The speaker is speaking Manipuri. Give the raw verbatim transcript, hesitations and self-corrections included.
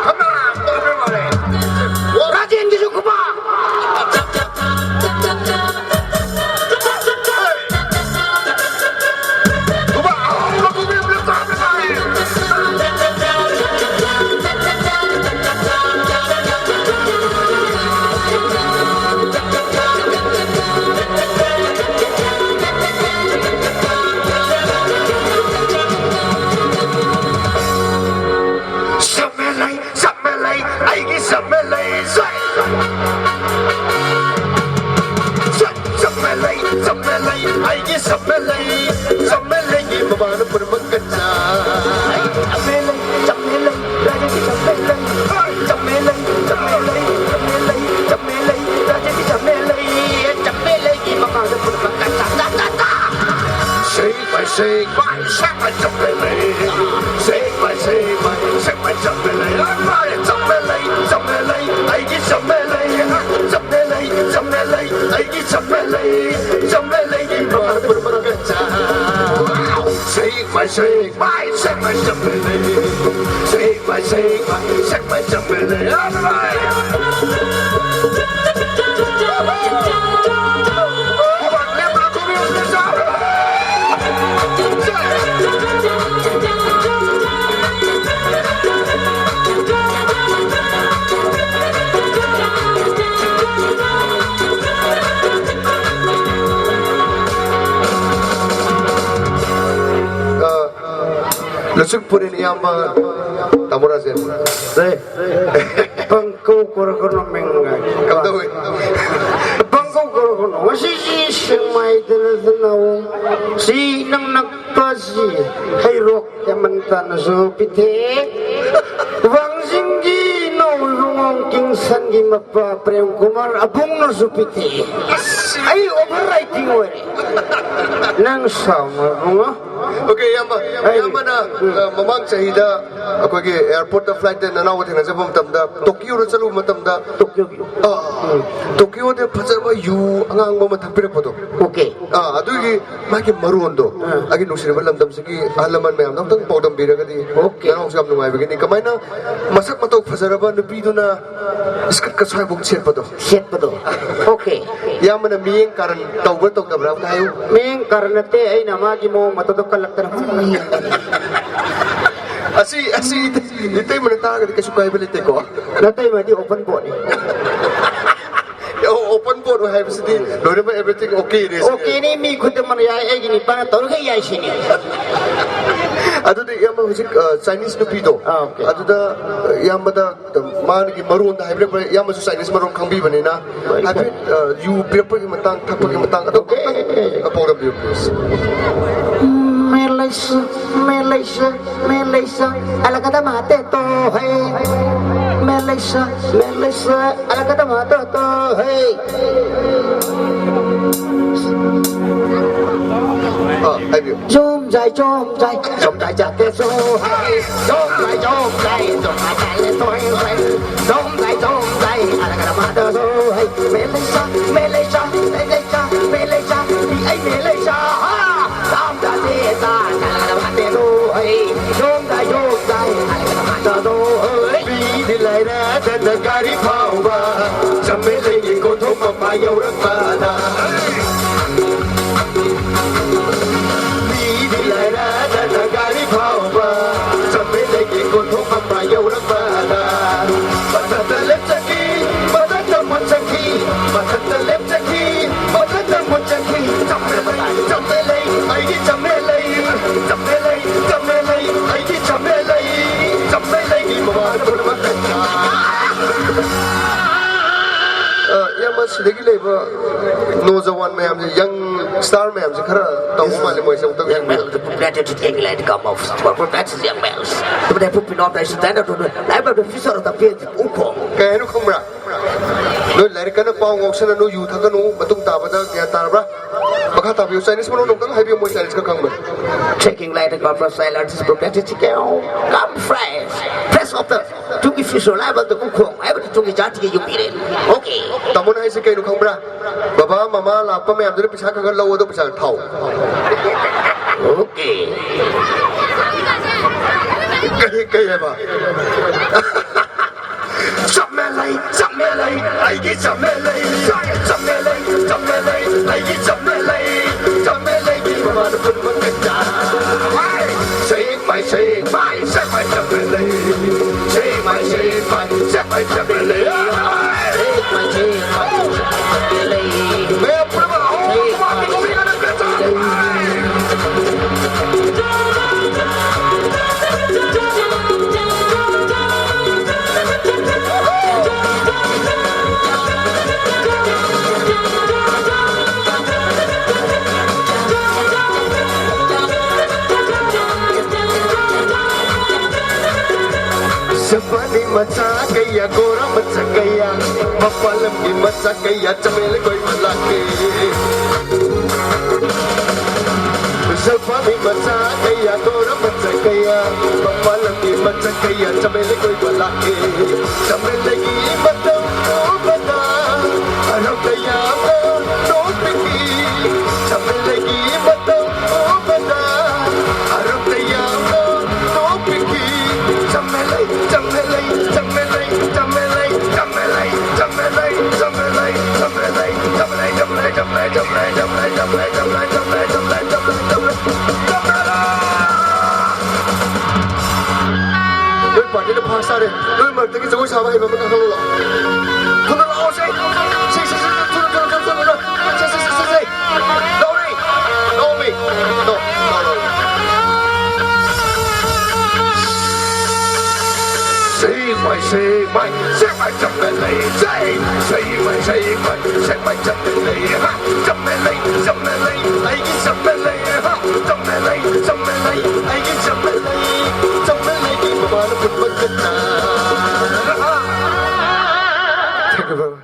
ꯈꯪꯉꯕ꯭ꯔꯥ? ꯔꯥꯖꯦꯟꯒꯤꯁꯨ ꯈꯨꯕꯥꯛ꯫ ꯁꯝꯃꯦ ꯂꯩ, ꯁꯝꯃꯦ ꯂꯩ, ꯑꯩꯒꯤ ꯁꯝꯃꯦ ꯂꯩ, ꯁꯩ! ꯁꯝꯃꯦ ꯂꯩ, ꯁꯝꯃꯦ ꯂꯩ, ꯑꯩꯒꯤ ꯁꯝꯃꯦ ꯂꯩ, ꯁꯝꯃꯦ ꯂꯩꯒꯤ ꯃꯃꯥꯅ ꯄꯨꯔꯛꯄ ꯀꯆꯥ꯫ ꯁꯝꯃꯦ ꯂꯩ, ꯁꯝꯃꯦ ꯂꯩ, ꯔꯥꯖꯦꯟꯒꯤ ꯁꯝꯃꯦ ꯂꯩ, ꯁꯝꯃꯦ ꯂꯩ, ꯁꯝꯃꯦ ꯂꯩ, ꯁꯝꯃꯦ ꯂꯩ, ꯁꯝꯃꯦ ꯂꯩ, ꯔꯥꯖꯦꯟꯒꯤ ꯁꯝꯃꯦ ꯂꯩ, ꯁꯝꯃꯦ ꯂꯩꯒꯤ ꯃꯃꯥꯅ ꯄꯨꯔꯛꯄ ꯀꯆꯥ, ꯆꯥ, ꯆꯥ, ꯆꯥ꯫ ꯁꯦꯛ ꯃꯥꯏ ꯁꯦꯛ ꯃꯥꯏ ꯁꯦꯛ ꯃꯥꯏ ꯆꯝꯄꯦꯂꯩ꯫ ꯁꯦꯛ ꯃꯥꯏ ꯁꯦꯛ ꯃꯥꯏ ꯁꯦꯛ ꯃꯥꯏ ꯆꯝꯄꯦꯂꯩ꯫ ꯂꯥꯛ ꯃꯥꯏ ꯆꯝꯄꯦꯂꯩ ꯆꯝꯄꯦꯂꯩ ꯑꯩꯒꯤ ꯆꯝꯄꯦꯂꯩ꯫ ꯆꯝꯄꯦꯂꯩ ꯆꯝꯄꯦꯂꯩ ꯑꯩꯒꯤ ꯆꯝꯄꯦꯂꯩ꯫ ꯆꯝꯄꯦꯂꯩꯒꯤ ꯃꯄꯥꯟ ꯄꯨꯔ ꯄꯨꯔ ꯀꯆꯥ꯫ ꯁꯦꯛ ꯃꯥꯏ ꯁꯦꯛ ꯃꯥꯏ ꯁꯦꯛ ꯃꯥꯏ ꯆꯝꯄꯦꯂꯩ꯫ ꯁꯦꯛ ꯃꯥꯏ ꯁꯦꯛ ꯃꯥꯏ ꯁꯦꯛ ꯃꯥꯏ ꯆꯝꯄꯦꯂꯩ꯫ ꯂꯥꯛ ꯃꯥꯏ꯫ ꯂꯨꯆꯨꯛ ꯄꯨꯔꯦꯟ ꯏꯌꯥꯝꯕ ꯇꯥꯃꯣ ꯔꯥꯖꯦꯟ꯫ ꯄꯪꯀꯧ ꯀꯧꯔꯛꯀꯅꯨ ꯃꯤꯡꯒ꯫ ꯀꯝꯗꯧꯏ? ꯄꯪꯀꯧ ꯀꯧꯔꯛꯀꯅꯨ꯫ ꯉꯁꯤꯁꯤ ꯁꯦꯛꯃꯥꯏꯗ ꯅꯠꯇꯅ ꯁꯤ ꯏꯅꯛ ꯅꯛꯄꯁꯤ ꯍꯩꯔꯣꯛ ꯍꯦꯃꯟꯇꯅꯁꯨ ꯄꯤꯊꯦꯛꯑꯦ꯫ ꯋꯥꯡꯖꯤꯡꯒꯤ ꯏꯅꯧ ꯏꯕꯨꯡꯉꯣ ꯀꯤꯡꯁꯟꯒꯤ ꯃꯄꯥ ꯄ꯭ꯔꯦꯝ ꯀꯨꯃꯥꯔ ꯑꯕꯨꯡꯅꯁꯨ ꯄꯤꯊꯦꯛꯑꯦ꯫ ꯑꯩ over writing ꯑꯣꯏꯔꯦ꯫ ꯅꯪ ꯁꯥꯎꯅꯨ ꯏꯕꯨꯡꯉꯣ꯫ ꯑꯣꯀꯦ, ꯏꯌꯥꯝꯕ, ꯏꯌꯥꯝꯕꯅ, ꯑ, ꯃꯃꯥꯡ ꯆꯍꯤꯗ ꯑꯩꯈꯣꯏꯒꯤ ꯑꯦꯌꯥꯔꯄꯣꯔꯠꯇ ꯐ꯭ꯂꯥꯏꯠꯇ ꯅꯅꯥꯎꯒ ꯊꯦꯡꯅꯖꯕ ꯃꯇꯝꯗ, ꯇꯣꯀꯤꯌꯣꯗ ꯆꯠꯂꯨꯕ ꯃꯇꯝꯗ, ꯇꯣꯀꯤꯌꯣꯒꯤ ꯑ, ꯇꯣꯀꯤꯌꯣꯗ ꯐꯖꯕ ꯌꯨ ꯑꯉꯥꯡꯕ ꯑꯃ ꯊꯛꯄꯤꯔꯛꯄꯗꯣ꯫ ꯑꯣꯀꯦ꯫ ꯑ, ꯑꯗꯨꯒꯤ ꯃꯥꯒꯤ ꯃꯔꯣꯟꯗꯣ, ꯑ꯫ ꯑꯩꯒꯤ ꯅꯨꯡꯁꯤꯔꯕ ꯂꯝꯗꯝꯁꯤꯒꯤ ꯑꯍꯜ ꯂꯃꯟ ꯃꯌꯥꯝꯗ ꯑꯝꯇꯪ ꯄꯥꯎꯗꯝꯕꯤꯔꯒꯗꯤ, ꯑꯣꯀꯦ꯫ ꯅꯅꯥꯎꯁꯨ ꯌꯥꯝ ꯅꯨꯡꯉꯥꯏꯕꯒꯤꯅꯤ꯫ ꯀꯃꯥꯏꯅ ꯃꯁꯛ ꯃꯇꯧ ꯐꯖꯔꯕ ꯅꯨꯄꯤꯗꯨꯅ ꯏꯁꯀꯔꯠꯀ ꯁ꯭ꯋꯥꯏꯐꯥꯎ ꯁꯦꯠꯄꯗꯣ? ꯁꯦꯠꯄꯗꯣ꯫ ꯑꯣꯀꯦ꯫ ꯏꯌꯥꯝꯕꯅ ꯃꯤꯠꯌꯦꯡ ꯀꯥꯔꯟ ꯇꯧꯕ꯭ꯔꯥ ꯇꯧꯗꯕ꯭ꯔꯥ ꯑꯝꯇ ꯍꯥꯏꯌꯨ꯫ ꯃꯤꯠꯌꯦꯡ ꯀꯥꯔꯟ ꯅꯠꯇꯦ, ꯑꯩꯅ ꯃꯥꯒꯤ ꯃꯑꯣꯡ ꯃꯇꯧꯗꯣ ꯀꯜꯂꯛꯇꯅ ꯍꯨꯝ ꯌꯦꯡꯕꯅꯤ꯫ ꯑꯁꯤ, ꯑꯁꯤ ꯏꯇꯩ-, ꯏꯇꯩꯃꯅ ꯇꯥꯔꯒꯗꯤ ꯀꯩꯁꯨ ꯀꯥꯏꯕ ꯂꯩꯇꯦꯀꯣ? ꯅꯇꯩꯃꯗꯤ open boardꯅꯤ꯫ ꯑꯣ, open board ꯍꯥꯏꯕꯁꯤꯗꯤ ꯂꯣꯏꯅꯃꯛ everything okay ꯅꯦ ꯁꯤꯅꯦ꯫ Okay ꯅꯤ, ꯃꯤ ꯈꯨꯗꯤꯡꯃꯛꯅ ꯌꯥꯏ, ꯑꯩꯒꯤ ꯅꯨꯄꯥꯅ ꯇꯧꯔꯤꯈꯩ ꯌꯥꯏ ꯁꯤꯅꯤ꯫ ꯑꯗꯨꯗꯤ ꯏꯌꯥꯝꯕ ꯍꯧꯖꯤꯛ, ꯑ, Chinese ꯅꯨꯄꯤꯗꯣ, ꯑꯥ, okay꯫ ꯑꯗꯨꯗ, ꯑ, ꯏꯌꯥꯝꯕꯗ, ꯑ, ꯃꯥꯒꯤ ꯃꯔꯣꯟꯗ ꯍꯥꯏꯕꯤꯔꯛꯄ, ꯏꯌꯥꯝꯕꯁꯨ Chinese ꯃꯔꯣꯟ ꯈꯪꯕꯤꯕꯅꯤꯅ, ꯍꯣꯏ, ꯍꯥꯏꯐꯦꯠ, ꯑ, ꯌꯨ ꯄꯤꯔꯛꯄꯒꯤ ꯃꯇꯥꯡ, ꯊꯛꯄꯒꯤ ꯃꯇꯥꯡ ꯑꯗꯨ ꯑꯃꯨꯛꯇꯪ, ꯑ, ꯄꯥꯎꯗꯝꯕꯤꯌꯨ, please꯫ ꯃꯦꯂꯩꯁ, ꯃꯦꯂꯩꯁ, ꯃꯦꯂꯩꯁ, ꯑꯂꯒꯗ ꯃꯥꯇꯦ ꯇꯣ ꯍꯩ꯫ ꯃꯦꯂꯩꯁ, ꯃꯦꯂꯩꯁ, ꯑꯂꯒꯗ ꯃꯥꯇꯦ ꯇꯣ ꯍꯩ꯫ ꯑ, ꯍꯥꯏꯕꯤꯌꯨ꯫ ꯆꯣꯝꯖꯥꯏ, ꯆꯣꯝꯖꯥꯏ, ꯆꯣꯝꯖꯥꯏ ꯖꯥꯇꯦ ꯁꯣ ꯍꯩ꯫ ꯆꯣꯝꯖꯥꯏ, ꯆꯣꯝꯖꯥꯏ, ꯆꯣꯝꯖꯥꯏ ꯖꯥꯇꯦ ꯁꯣ ꯍꯩ꯫ ꯆꯣꯝꯖꯥꯏ, ꯆꯣꯝꯖꯥꯏ, ꯑꯂꯒꯗ ꯃꯥꯇꯦ ꯁꯣ ꯍꯩ꯫ ꯃꯦꯂꯩꯁ, ꯃꯦꯂꯩꯁ, ꯃꯦꯂꯩꯁ, ꯃꯦꯂꯩꯁ, ꯃꯤ ꯑꯩ ꯃꯦꯂꯩꯁ, ꯍꯥ꯫ ꯆꯣꯝꯖꯥꯏ, ꯆꯣꯝꯖꯥꯏ, ꯑꯂꯒꯗ ꯃꯥꯇꯦ ꯁꯣ ꯍꯩ꯫ ꯆꯣꯝꯖꯥꯏ, ꯆꯣꯝꯖꯥꯏ, ꯑꯂꯒꯗ ꯃꯥꯇꯦ ꯁꯣ ꯍꯩ꯫ ꯃꯤꯗꯤ ꯂꯥꯏꯔꯗꯅ ꯒꯥꯔꯤ ꯐꯥꯎꯕ ꯆꯝꯃꯦ ꯂꯩꯒꯤ ꯀꯣꯟꯊꯣꯡ ꯃꯄꯥ ꯌꯧꯔꯛꯄꯗ꯫ ꯃꯤꯗꯤ ꯂꯥꯏꯔꯗꯅ ꯒꯥꯔꯤ ꯐꯥꯎꯕ ꯆꯝꯃꯦ ꯂꯩꯒꯤ ꯀꯣꯟꯊꯣꯡ ꯃꯄꯥ ꯌꯧꯔꯛꯄꯗ꯫ ꯃꯊꯛꯇ ꯂꯦꯞꯆꯈꯤ, ꯃꯊꯛꯇ ꯃꯨꯠꯆꯈꯤ, ꯃꯊꯛꯇ ꯂꯦꯞꯆꯈꯤ, ꯃꯊꯛꯇ ꯃꯨꯠꯆꯈꯤ꯫ ꯆꯝꯃꯦ ꯂꯩ, ꯆꯝꯃꯦ ꯂꯩ, ꯑꯩꯒꯤ ꯆꯝꯃꯦ ꯂꯩ, ꯆꯝꯃꯦ ꯂꯩ, ꯆꯝꯃꯦ ꯂꯩ, ꯑꯩꯒꯤ ꯆꯝꯃꯦ ꯂꯩ, ꯆꯝꯃꯦ ꯂꯩꯒꯤ ꯃꯃꯥꯡꯗ ꯄꯨꯝꯅꯃꯛ ꯑ, ꯏꯌꯥꯝꯕ, ꯑꯗꯒꯤ ꯂꯩꯕ ꯅꯣꯖꯋꯥꯟ ꯃꯌꯥꯝꯁꯦ, ꯌꯪ ꯁ꯭ꯇꯥꯔ ꯃꯌꯥꯝꯁꯦ ꯈꯔ ꯇꯧꯕ ꯃꯥꯜꯂꯦ ꯃꯣꯏꯁꯦ꯫ ꯑꯃꯨꯛꯇꯪ young ꯌꯦꯡꯕꯤꯌꯨ꯫ Males, the popularity taking like come of, for that is young males. But they put me not as standard to the level of the future of the field. ꯎꯈꯣꯡ꯫ ꯀꯩ ꯍꯥꯏꯅꯣ ꯈꯪꯕ꯭ꯔꯥ? ꯅꯣꯏ ꯂꯥꯏꯔꯤꯛ ꯀꯟꯅ ꯄꯥꯎ, ꯉꯥꯎꯁꯟꯅꯅꯨ, ꯌꯨ ꯊꯛꯀꯅꯨ, ꯃꯇꯨꯡ ꯇꯥꯕꯗ ꯒ꯭ꯌꯥꯟ ꯇꯥꯔꯕ꯭ꯔꯥ? ꯃꯈꯥ ꯇꯥꯕꯤꯌꯨ꯫ ꯆꯥꯏꯅꯤꯁ ꯃꯔꯣꯟ ꯑꯃꯨꯛꯇꯪ ꯍꯥꯏꯕꯤꯌꯨ, ꯃꯣꯏ ꯆꯥꯏꯅꯤꯁ ꯈꯔ ꯈꯪꯕꯅꯤ꯫ Taking like the come from silence, the popularity come fresh. Fresh of the ꯇꯨꯡꯒꯤ ꯐꯤꯁꯨ ꯂꯥꯏꯕꯛꯇ ꯎꯈꯣꯡ ꯍꯥꯏꯕꯗꯤ ꯇꯨꯡꯒꯤ ꯖꯥꯇꯤꯒꯤ ꯌꯨꯝꯕꯤꯔꯦꯟ꯫ ꯑꯣꯀꯦ꯫ ꯇꯥꯃꯣꯅ ꯍꯥꯏꯁꯦ ꯀꯩꯅꯣ ꯈꯪꯕ꯭ꯔꯥ? ꯕꯕꯥ ꯃꯃꯥ ꯂꯥꯛꯄ ꯃꯌꯥꯝꯗꯨꯅ ꯄꯩꯁꯥ ꯈꯔ ꯈꯔ ꯂꯧ, ꯑꯗꯣ ꯄꯩꯁꯥ ꯊꯥꯎ꯫ ꯑꯣꯀꯦ꯫ ꯀꯩ, ꯀꯩ ꯍꯥꯏꯕ? ꯆꯞꯃꯦ ꯂꯩ, ꯆꯞꯃꯦ ꯂꯩ, ꯑꯩꯒꯤ ꯆꯞꯃꯦ ꯂꯩ꯫ ꯆꯞꯃꯦ ꯂꯩ, ꯆꯞꯃꯦ ꯂꯩ, ꯑꯩꯒꯤ ꯆꯞꯃꯦ ꯂꯩ꯫ ꯆꯞꯃꯦ ꯂꯩꯒꯤ ꯃꯃꯥꯗ ꯄꯨꯟꯕ ꯀꯌꯥ꯫ Shake my, shake my, shake my, shake my leg. Shake my, shake my, shake my, shake my leg. Shake my, shake my, shake my leg. ꯃꯌꯥꯝ ꯄꯨꯝꯅꯃꯛ ꯑꯍꯨꯝ, ꯑꯍꯨꯝ, ꯑꯍꯨꯝ, ꯑꯍꯨꯝ, ꯑꯍꯨꯝ, ꯑꯍꯨꯝ, ꯑꯍꯨꯝ꯫ ꯖꯄꯥꯟꯒꯤ ꯃꯆꯥ ꯀꯌꯥ, ꯒꯣꯔꯥ ꯃꯆꯥ ꯀꯌꯥ, ꯃꯄꯥꯟ ꯂꯝꯒꯤ ꯃꯆꯥ ꯀꯌꯥ ꯆꯃꯦꯂꯩ ꯀꯣꯏꯕ ꯂꯥꯛꯀꯦ꯫ ꯖꯄꯥꯟꯒꯤ ꯃꯆꯥ ꯀꯌꯥ, ꯒꯣꯔꯥ ꯃꯆꯥ ꯀꯌꯥ, ꯃꯄꯥꯟ ꯂꯝꯒꯤ ꯃꯆꯥ ꯀꯌꯥ ꯆꯃꯦꯂꯩ ꯀꯣꯏꯕ ꯂꯥꯛꯀꯦ꯫ ꯆꯃꯦꯂꯩꯒꯤ ꯃꯇꯧ ꯎꯕꯗ ꯍꯔꯥꯎ ꯇꯌꯥꯝꯅ ꯅꯣꯛꯄꯤꯈꯤ꯫ ꯆꯃꯦꯂꯩꯒꯤ ꯃꯇꯧ ꯎꯕꯗ ꯍꯔꯥꯎ ꯇꯌꯥꯝꯅ ꯅꯣꯛꯄꯤꯈꯤ꯫ ꯆꯃꯦꯂꯩ, ꯆꯃꯦꯂꯩ, ꯆꯃꯦꯂꯩ, ꯆꯃꯦꯂꯩ, ꯆꯃꯦꯂꯩ, ꯆꯃꯦꯂꯩ, ꯆꯃꯦꯂꯩ, ꯆꯃꯦꯂꯩ, ꯆꯃꯦꯂꯩ꯫ ꯅꯣꯏ ꯄꯥꯔꯇꯤꯗ ꯐꯥꯁ ꯇꯥꯔꯦ꯫ ꯅꯣꯏ ꯃꯔꯛꯇꯒꯤ ꯖꯒꯣꯏ ꯁꯥꯕ ꯍꯩꯕ ꯑꯃ ꯀꯥꯈꯠꯂꯛꯑꯣ꯫ ꯊꯨꯅ ꯂꯥꯛꯑꯣ ꯁꯦ꯫ ꯁꯦ, ꯁꯦ, ꯁꯦ, ꯁꯦ, ꯊꯨꯅ, ꯊꯨꯅ, ꯊꯨꯅ, ꯊꯨꯅ, ꯊꯨꯅ꯫ ꯁꯦ, ꯁꯦ, ꯁꯦ, ꯁꯦ, ꯁꯦ꯫ ꯂꯧꯔꯤ꯫ ꯂꯧꯃꯤ꯫ ꯂꯧ, ꯂꯧ, ꯂꯧ꯫ ꯁꯦ꯫ ꯁꯦꯛꯃꯥꯏ, ꯁꯦꯛꯃꯥꯏ, ꯁꯦꯛꯃꯥꯏ ꯆꯝꯅ ꯂꯩ, ꯁꯦꯛꯃꯥꯏ, ꯁꯦꯛꯃꯥꯏ, ꯁꯦꯛꯃꯥꯏ ꯆꯝꯅ ꯂꯩ, ꯍꯥ, ꯆꯝꯅ ꯂꯩ, ꯆꯝꯅ ꯂꯩ, ꯑꯩꯒꯤ ꯆꯝꯅ ꯂꯩ, ꯍꯥ, ꯆꯝꯅ ꯂꯩ, ꯆꯝꯅ ꯂꯩ, ꯑꯩꯒꯤ ꯆꯝꯅ ꯂꯩ, ꯆꯝꯅ ꯂꯩꯒꯤ ꯃꯃꯥꯅ ꯄꯨꯟꯕ ꯀꯟꯅ꯫